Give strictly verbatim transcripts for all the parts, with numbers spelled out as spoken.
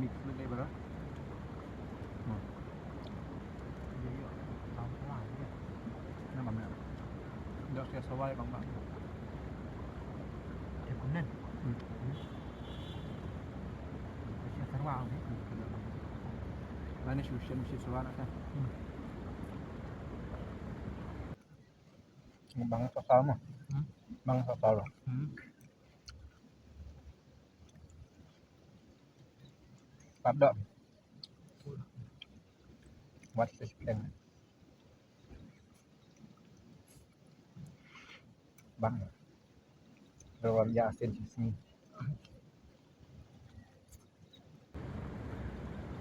Sweet flavor, ah. Hmm. Ïa, ïa. Bang bang, ïa. Nampak, nampak. Dah siap sawai, bang bang. Ïa, kumne. Hmm. Hmm. Siap sawai, eh. Hmm. Mana sih usia mesti sawai nak, kan? Hmm. Bang sasal mah. Hmm? Bang sasal. Hmm. Pat dok. Wat sispen. Bang. Rawon ya asin sismi.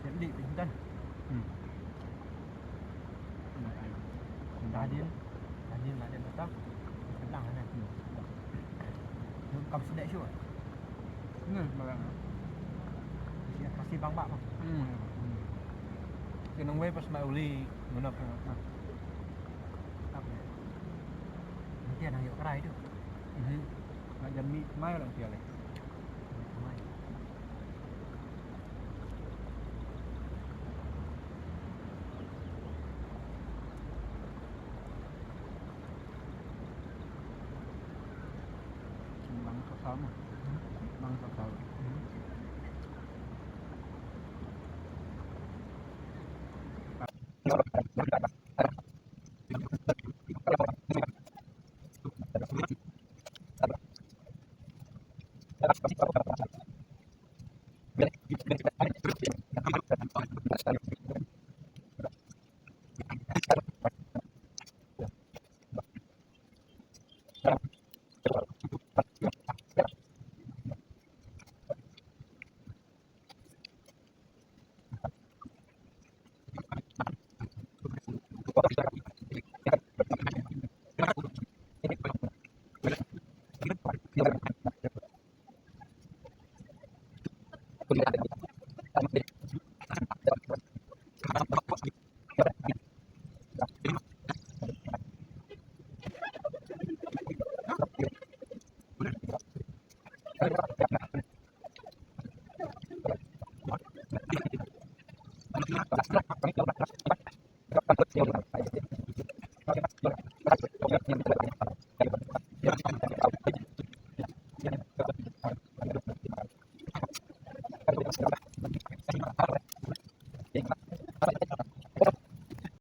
Jadi, pintar. Hmm. Tadin, tadin, tadin, betul. Kelang, kan? Hmm. Kam sedek syu. Hmm, barang. Isi kasih bang bak. Hmm. Hmm. Kena wei pas mai uli, mana kan? Tapi, nanti ada yuk kerai tu. Mhm. Nak jan mi mai orang tiada. Mi mai. Bang sasal mah. Bang sasal.